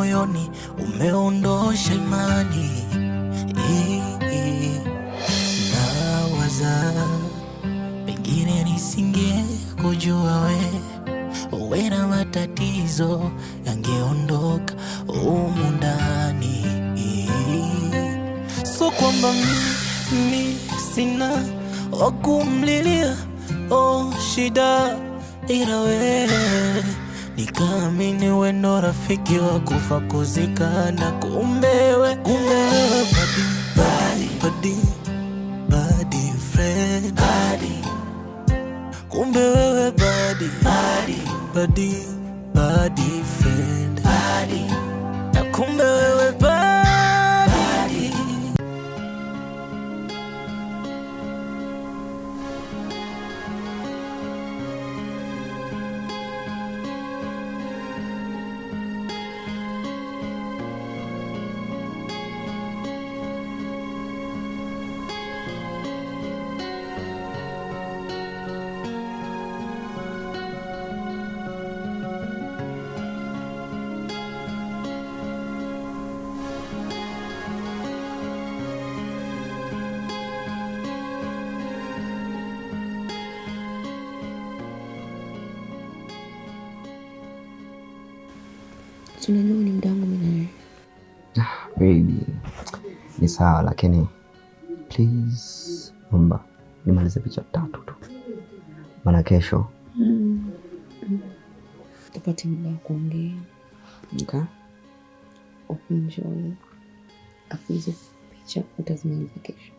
Moyoni umeondosha imani. Nawaza pengine nisinge kujua we na matatizo yangeondoka humu ndani. So kwamba mimi sina wa kumlilia, oh shida, ila wewe nikaamini we ndo rafiki wa kufa kuzikana, kumbe wewe buddy, buddy, buddy, buddy friend, buddy. Kumbe wewe buddy, buddy, buddy, buddy friend, buddy. Na kumbe wewe buddy. Tunajua ni muda wangu mimi na wewe. Baby, ni sawa lakini please omba nimalize picha tatu tu, maana kesho Tupate muda wa kuongea, okay. wa kuenjoy. Afu hizo picha utazimaliza kesho.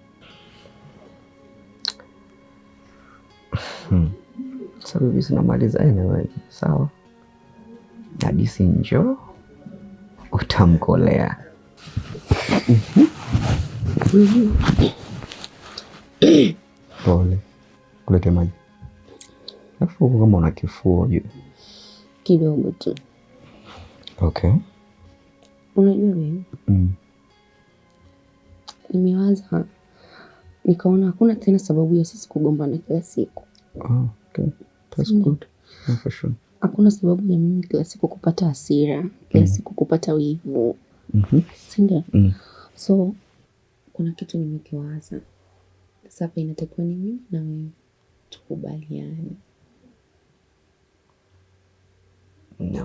Sasa bibi, sinamaliza anyway, sawa. Hadisi njoo utamkolea. Unajua Pole, kulete maji. Alafu huko kama una kifua juu. Kidogo tu. Okay. Unajua baby, nimewaza nikaona hakuna tena sababu ya sisi kugombana kila siku. Oh, okay. That's Sindio? good. Yeah, for sure. Hakuna sababu ya mimi kila siku kupata hasira, kila siku kupata wivu. Si ndio? Mm. So kuna kitu nimekiwaza. Sasa hapa inatakiwa ni mimi na wewe tukubaliane.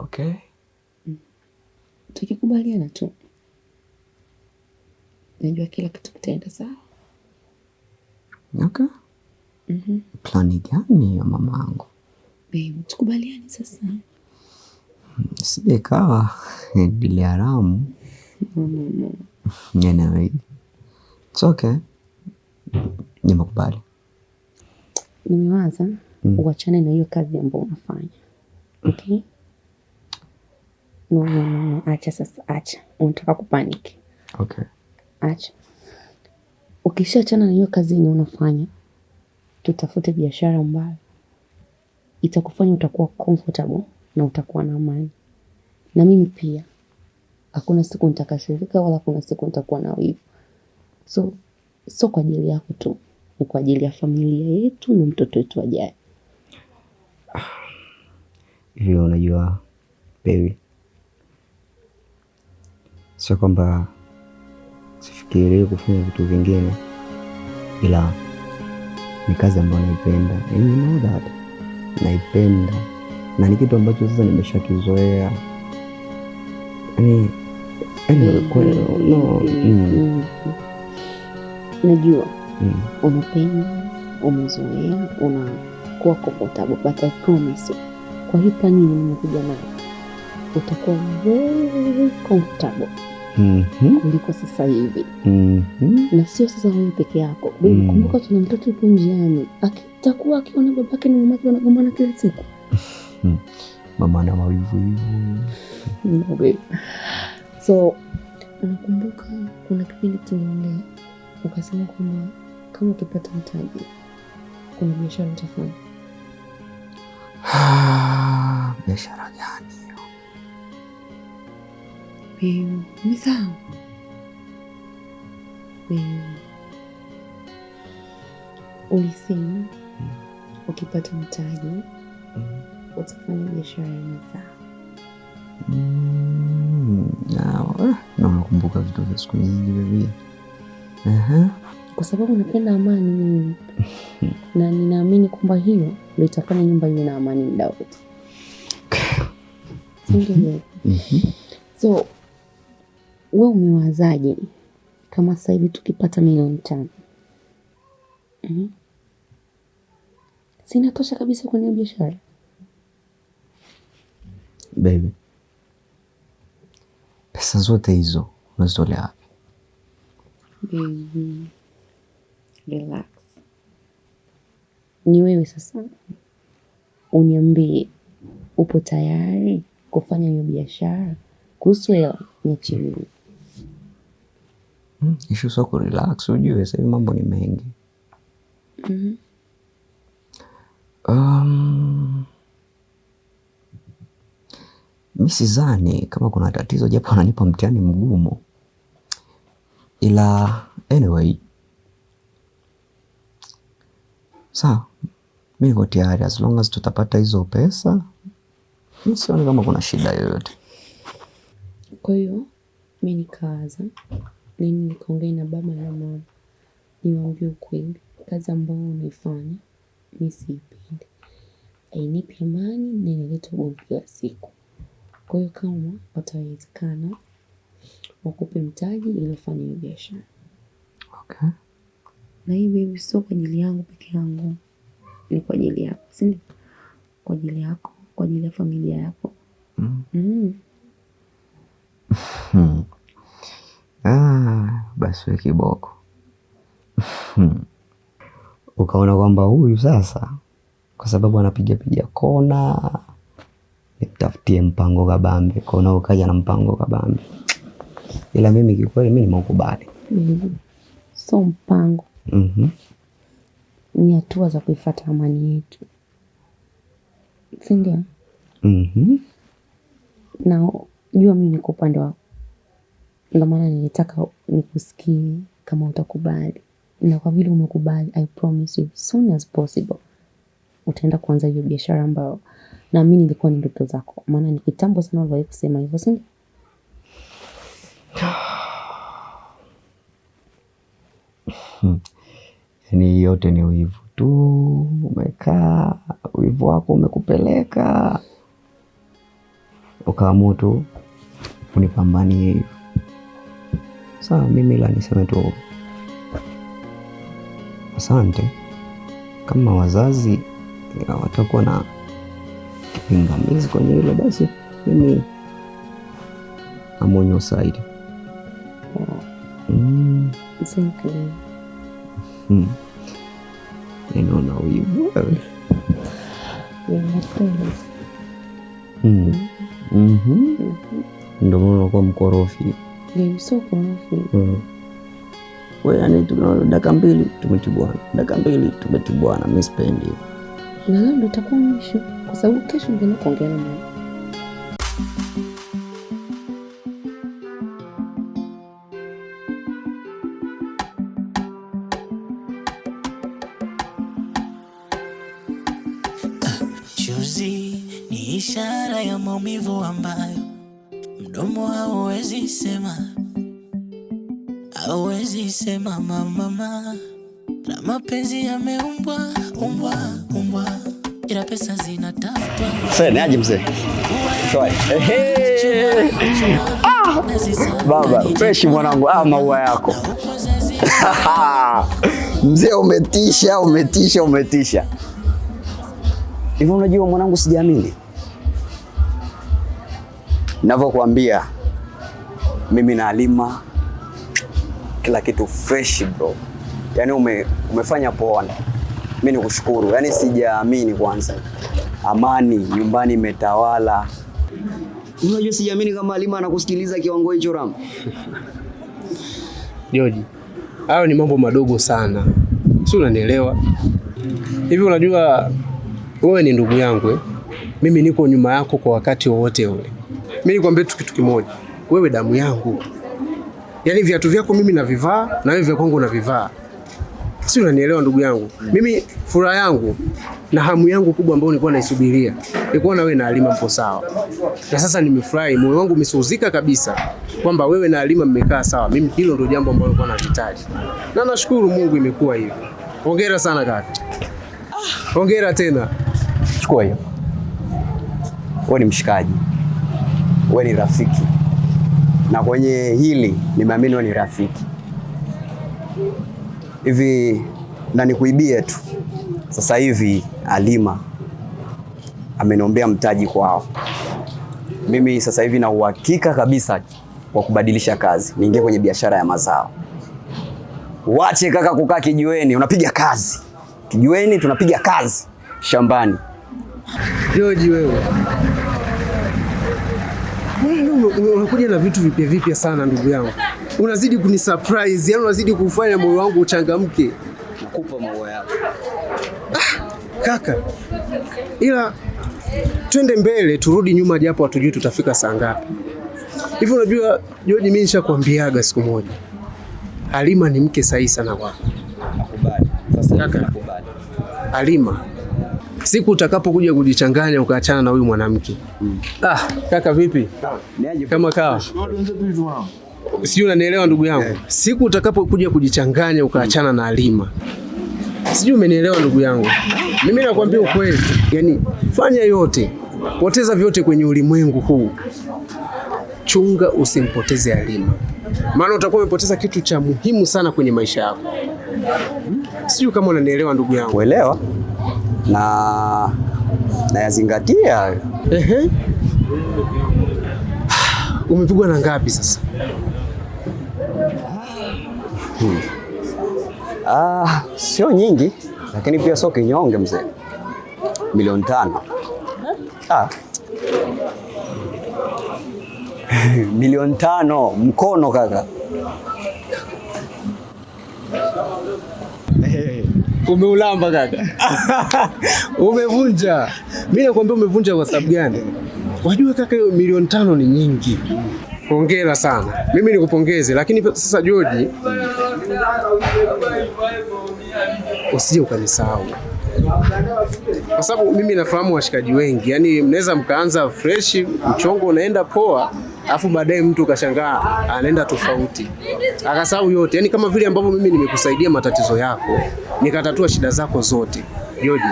Okay. Tukikubaliana tu, najua kila kitu kitaenda sawa. Okay. Plani gani hiyo mamangu? Babe, tukubaliane sasa. Sije ikawa dili haramu. No, no, no. Anyway, it's okay. Nimekubali. Nimewaza uachane na hiyo kazi ambayo unafanya. Okay? No, no, no, no. Acha sasa, acha. Unataka kupanic. Okay. Acha. Ukishaachana na hiyo kazi yenye unafanya, tutafute biashara ambayo itakufanya utakuwa comfortable na utakuwa na amani. Na mimi pia hakuna siku nitakasirika wala hakuna siku nitakuwa na wivu. So sio kwa ajili yako tu, ni kwa ajili ya familia yetu na mtoto wetu ajaye. Hivi unajua baby, sio kwamba sifikirii kufanya vitu vingine, ila ni kazi ambayo naipenda. And you know that naipenda, na ni kitu ambacho sasa nimeshakizoea. Yani, anyway, no, Najua unapenda, umezoea, unakuwa comfortable, but I promise you, kwa hii plan yenye nimekuja nayo utakuwa very comfortable kuliko sasa hivi. Na sio sasa wewe peke yako baby, kumbuka tuna mtoto yupo njiani, akitakuwa akiona babake na mamake wanagombana kila siku. Mama na mawivu. No, babe. So unakumbuka kuna kipindi tuliongea ukasema kwamba kama ukipata mtaji kuna biashara utafanya? Biashara gani hiyo? Babe, umesahau? Babe, ulisema ukipata mtaji utafanya biashara ya mazao. Na unakumbuka vitu vya siku nyingi baby. Kwa sababu napenda amani mimi. Na ninaamini kwamba hiyo ndio itafanya nyumba iwe na amani muda wote. Ndio. So wewe umewazaje kama sasa hivi tukipata 5 milioni? Sinatosha kabisa kwenye biashara. Baby, pesa zote hizo unazitolea wapi? Baby, relax. Ni wewe sasa uniambie upo tayari kufanya hiyo biashara? Kuhusu hela niachie mimi. Issue sio kurelax, ujue sasa hivi mambo ni mengi. Mi sidhani kama kuna tatizo, japo ananipa mtihani mgumu, ila anyway, sawa, mi niko tayari as long as tutapata hizo pesa, mi sioni kama kuna shida yoyote. Kwa hiyo mi nikawaza nini, nikaongea na baba na mama, niwaambie ukweli, kazi ambayo unaifanya mi siipendi, hainipi amani na inaleta ugomvi kila siku. Kwa hiyo kama watawezekana wakupe mtaji ili ufanye hiyo biashara. Na hii baby sio kwa ajili yangu peke yangu, ni kwa ajili yako, si ndio? Kwa ajili yako, kwa ajili ya familia yako. Ah, basi we kiboko. Ukaona kwamba huyu sasa kwa sababu anapiga piga kona, nikutafutie mpango kabambe. Kaona ukaja na mpango kabambe, ila mimi kikweli mi nimeukubali. Baby, sio mpango, ni hatua za kuifuata amani yetu, si ndio? Mhm. Na jua mimi niko upande wako, ndio maana nilitaka nikusikie kama utakubali, na kwa vile umekubali, I promise you soon as possible utaenda kuanza hiyo biashara ambayo naamini ilikuwa ni ndoto zako, maana ni kitambo sana uliwahi kusema hivyo, si ndio? Yaani yote ni wivu tu, umekaa wivu wako umekupeleka ukaamua tu unipambanie hivyo. Sawa, mimi la niseme tu asante. Kama wazazi watakuwa na kipingamizi kwenye hilo, basi mimi I'm on your side. Wow. Thank you. Ninaona wivu wewe. Ninapenda. Ndio maana unakuwa mkorofi. Ni sio korofi. Wewe yani tuna dakika 2 tumetibwana, dakika 2 tumetibwana. Mimi sipendi. Na leo ndo itakuwa mwisho, kwa sababu kesho ndio kuongea na mama. Chozi ni ishara ya maumivu ambayo mdomo hauwezi sema, hauwezi sema mama. Na mapenzi yameumbwa umbwa umbwa, ila pesa zinatafutwa. Sasa ni aje mzee? Shwari. Ehe. Ah! Baba, fresh mwanangu. Ah, maua yako. Mzee umetisha, umetisha, umetisha. Hivyo unajua mwanangu, sijaamini ninavyokuambia, mimi na Halima kila kitu fresh bro. Yaani umefanya poa. Mimi nikushukuru. Yaani sijaamini kwanza. Amani nyumbani imetawala. Unajua sijaamini kama Halima anakusikiliza kiwango hicho Ram. Joji, hayo ni mambo madogo sana, si unanielewa? Hivi unajua wewe ni ndugu yangu eh? Mimi niko nyuma yako kwa wakati wowote ule. Mimi nikwambie tu kitu kimoja, wewe damu yangu, yaani viatu vyako mimi navivaa na wewe vya kwangu navivaa. Si unanielewa ndugu yangu? Mimi furaha yangu na hamu yangu kubwa ambayo nilikuwa naisubiria nilikuwa na wewe na Halima mpo sawa, na sasa nimefurahi, moyo wangu umesuzika kabisa kwamba wewe na Halima mmekaa sawa. Mimi hilo ndio jambo ambalo nilikuwa nalihitaji, na nashukuru Mungu imekuwa hivyo. Hongera sana kaka, hongera tena. Chukua hiyo. Wewe ni mshikaji, wewe ni rafiki, na kwenye hili nimeamini wewe ni rafiki. Hivi na nikuibie tu sasa hivi, Halima ameniombea mtaji kwao. Mimi sasa hivi na uhakika kabisa wa kubadilisha kazi, niingie kwenye biashara ya mazao. Wache kaka kukaa kijiweni, unapiga kazi kijiweni, tunapiga kazi shambani. Joji wewe, mbona unakuja na vitu vipya vipya sana ndugu yangu? Unazidi kunisurprise, yani unazidi kufanya moyo wangu uchangamke. Nakupa maua yako. Kaka, ila twende mbele turudi nyuma, japo hatujui tutafika saa ngapi. Hivi unajua Joji, mimi nishakwambiaga siku moja, Halima ni mke sahihi sana kwako. Nakubali. Sasa Kaka. nakubali. Halima, siku utakapokuja kujichanganya ukaachana na huyu mwanamke. Ah, kaka vipi? Niaje? Kama kawa. Sijui unanielewa ndugu yangu. Siku utakapokuja kujichanganya ukaachana na Halima. Sijui umenielewa ndugu yangu. Mimi nakwambia ukweli, yaani fanya yote, poteza vyote kwenye ulimwengu huu, chunga usimpoteze Halima, maana utakuwa umepoteza kitu cha muhimu sana kwenye maisha yako. Sijui kama unanielewa ndugu yangu. Kuelewa na nayazingatia hayo. Ehe. Umepigwa na ngapi sasa? Ah, sio nyingi lakini pia sio kinyonge mzee. 5 milioni. Ah. 5 milioni mkono kaka. Umeulamba kaka. Umevunja. Mimi nakwambia umevunja kwa sababu gani? Wajua kaka, hiyo 5 milioni ni nyingi. Hongera sana. Mimi nikupongeze, lakini sasa George, usije ukanisahau. Kwa sababu mimi nafahamu washikaji wengi, yaani mnaweza mkaanza fresh, mchongo unaenda poa, afu baadaye mtu kashangaa anaenda tofauti, akasahau yote. Yaani kama vile ambavyo mimi nimekusaidia matatizo yako, nikatatua shida zako zote. George,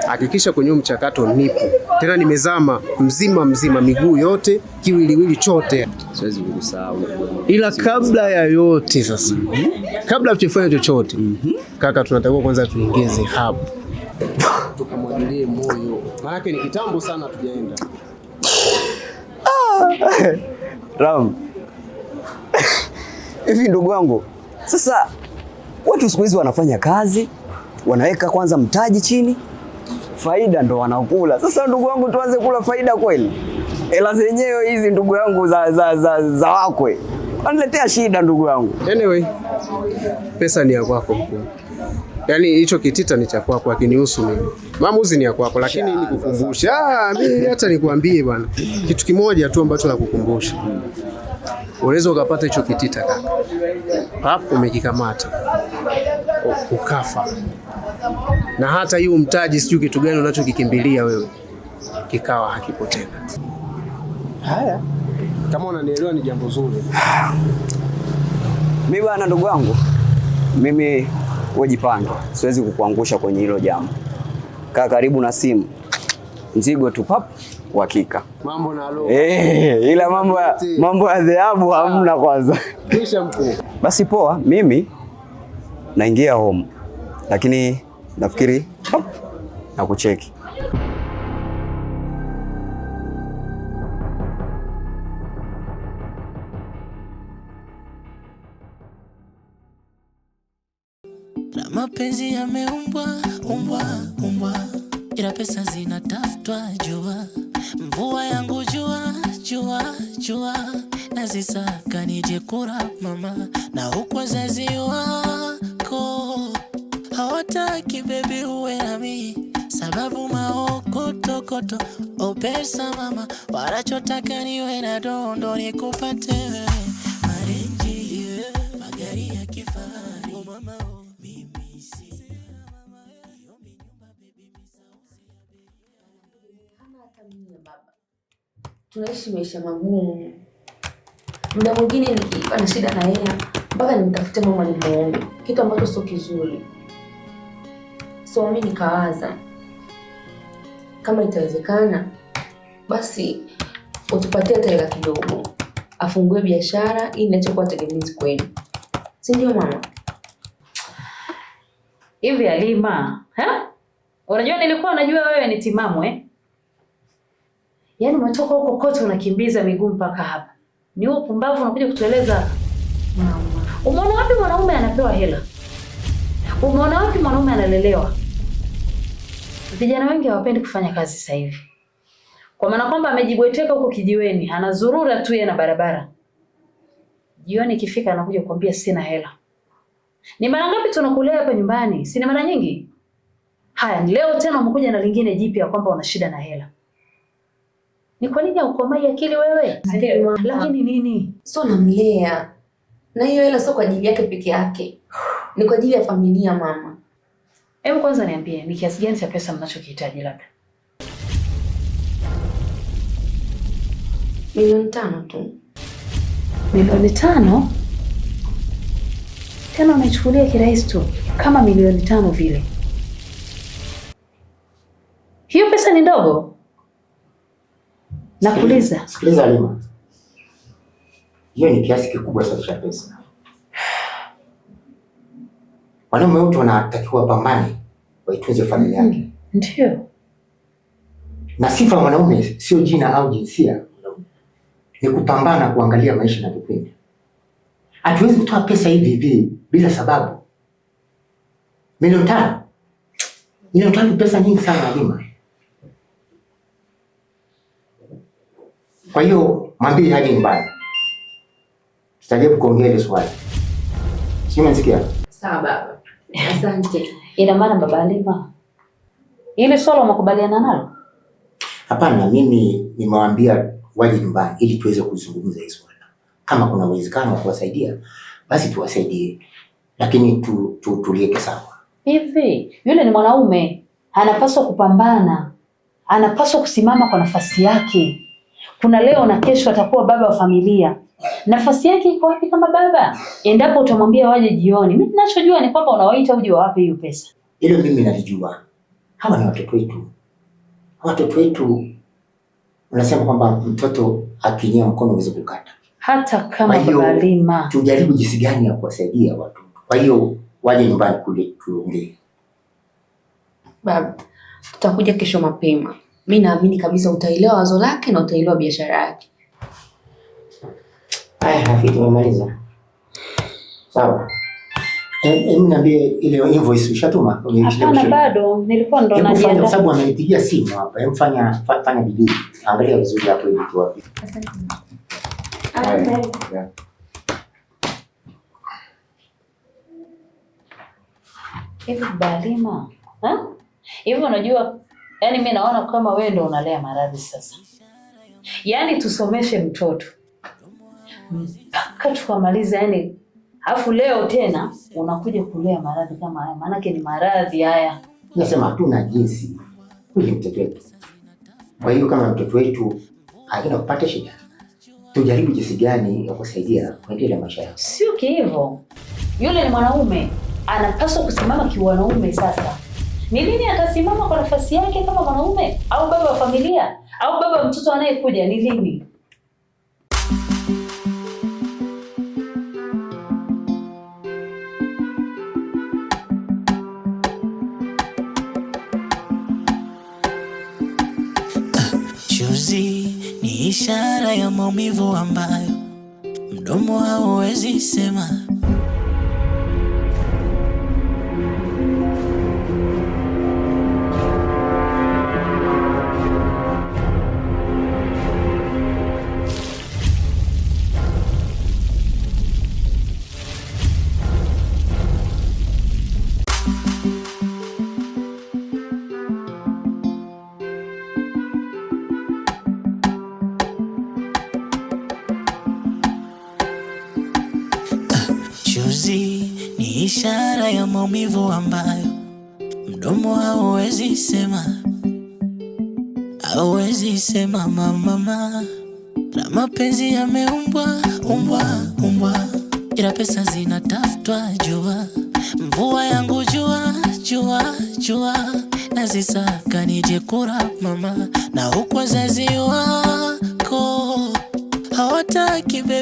hakikisha kwenye huo mchakato nipo tena, nimezama mzima mzima, miguu yote, kiwiliwili chote. Siwezi kukusahau. Ila kabla ya yote sasa, kabla hatujafanya chochote, kaka, tunatakiwa kwanza tuingize hub tukamwagilie moyo, maanake ni kitambo sana tujaenda. Ram. Hivi ndugu wangu, sasa watu siku hizi wanafanya kazi, wanaweka kwanza mtaji chini, faida ndo wanakula. Sasa ndugu wangu, tuanze kula faida kweli? Hela zenyewe hizi ndugu yangu za wakwe wanaletea shida ndugu yangu. Anyway, pesa ni ya kwako mkuu, yaani hicho kitita ni cha kwako, akinihusu mimi. Maamuzi ni ya kwako, lakini nikukumbushe. Ah, mimi hata nikuambie bwana, kitu kimoja tu ambacho nakukumbusha, unaweza ukapata hicho kitita kaka, hapo umekikamata ukafa, na hata hiyo mtaji sijui kitu gani unachokikimbilia wewe kikawa hakipo tena. Haya, kama unanielewa ni jambo zuri. Mimi bwana, ndugu wangu, mimi wewe jipange, siwezi kukuangusha kwenye hilo jambo. Kaa karibu na simu, mzigo tu pap, uhakika. Mambo na alo. Ila mambo ya dhahabu hamna kwanza. Kisha mkuu. Basi poa, mimi naingia home, lakini nafikiri pap, na kucheki. Na mapenzi yameumbwa umbwa umbwa, ila pesa zinatafutwa jua, mvua yangu jua jua jua, nazisaka nije kura mama, na huku wazazi wako hawataki bebi uwe nami, sababu maokotokoto o pesa mama, wanachotaka niwe na dondo nikupate wewe, marenji magari ya kifahari, oh mama oh, mimi Tunaishi maisha magumu. Muda mwingine nikiwa na shida na hela mpaka nimtafute mama nimuombe, kitu ambacho sio kizuri. So mimi nikawaza kama itawezekana, basi utupatie hata hela kidogo, afungue biashara ili niache kuwa tegemezi kwenu, si ndio mama? Hivi Halima, ha? Unajua nilikuwa najua wewe ni timamu eh? Yaani umetoka huko kote unakimbiza miguu mpaka hapa. Ni huo pumbavu unakuja kutueleza Mama, Umeona wapi mwanaume anapewa hela? Umeona wapi mwanaume analelewa? Vijana wengi hawapendi kufanya kazi sasa hivi. Kwa maana kwamba amejibweteka huko kijiweni, anazurura tu yeye na barabara. Jioni ikifika anakuja kukwambia sina hela. Ni mara ngapi tunakulea hapa nyumbani? Si ni mara nyingi? Haya, leo tena umekuja na lingine jipya kwamba una shida na hela. Ni kwa nini haukomai akili wewe? Lakini mama- Lakini nini? sio namlea, na hiyo hela sio kwa ajili yake peke yake, ni kwa ajili ya familia mama. Hebu kwanza niambie ni kiasi gani cha pesa mnachokihitaji labda? 5 milioni tu. 5 milioni? Tena unaichukulia kirahisi tu kama 5 milioni vile. Hiyo pesa ni ndogo. Nakuuliza. Sikiliza Halima, hiyo ni kiasi kikubwa sana cha pesa. Wanaume wote wanatakiwa wapambane, waitunze familia yake, Ndio. na sifa ya mwanaume sio jina au jinsia, ni kupambana, kuangalia maisha yanavyokwenda. Hatuwezi kutoa pesa hivi hivi bila sababu. 5 milioni, 5 milioni pesa nyingi sana Halima. Kwa hiyo mwambie aje nyumbani, tutajaribu kuongea ile swali. Si umesikia? Sawa baba, asante. Ina maana baba Halima, ile swala umekubaliana nalo? Hapana, mimi nimewaambia waje nyumbani ili tuweze kuzungumza hili swala. Kama kuna uwezekano wa kuwasaidia basi tuwasaidie, lakini tuliweke sawa. Hivi yule ni mwanaume, anapaswa kupambana, anapaswa kusimama kwa nafasi yake. Kuna leo na kesho atakuwa baba wa familia. Nafasi yake iko wapi kama baba? Endapo utamwambia waje jioni, mimi ninachojua ni kwamba unawaita uje wawape hiyo pesa. Hilo mimi nalijua. Hawa ni watoto wetu, watoto wetu. Unasema kwamba mtoto akinyia mkono huwezi kukata. Hata kama Kwa hiyo, baba Halima, Tujaribu jinsi gani ya kuwasaidia watoto. Kwa hiyo waje nyumbani kule tuongee. Baba, tutakuja kesho mapema. Mi naamini kabisa utaelewa wazo lake na utaelewa biashara yake. Haya, Rafiki, tumemaliza. Sawa. Hebu niambie ile invoice ushatuma? hapana, bado nilikuwa ndo Hebu fanya kwa najiandaa. sababu amenipigia simu hapa. Hebu fanya bidii. Angalia vizuri hapo ili tuwapi. Asante. Haya. Yeah. Hivi baba Halima, ha? Hivi unajua, yani mimi naona kama wewe ndo unalea maradhi sasa. Yaani tusomeshe mtoto mpaka tukamaliza, yani alafu leo tena unakuja kulea maradhi kama haya, maanake ni maradhi haya. Nasema hatuna jinsi. Huyu ni mtoto wetu. Kwa hiyo kama mtoto wetu hakina kupata shida, tujaribu jinsi gani ya kusaidia kuendelea maisha yao. Sio kihivyo, yule ni mwanaume, anapaswa kusimama kiwanaume. Sasa ni lini atasimama kwa nafasi yake kama mwanaume au baba wa familia au baba wa mtoto anayekuja? Ni lini? Chozi ni ishara ya maumivu ambayo mdomo hauwezi sema. Ishara ya maumivu ambayo mdomo hauwezi sema, hauwezi sema mama, na mapenzi yameumbwa umbwa umbwa, ila pesa zinatafutwa jua, mvua yangu jua jua jua, nazisaka nije kura mama, na huku wazazi wako hawataki bebe.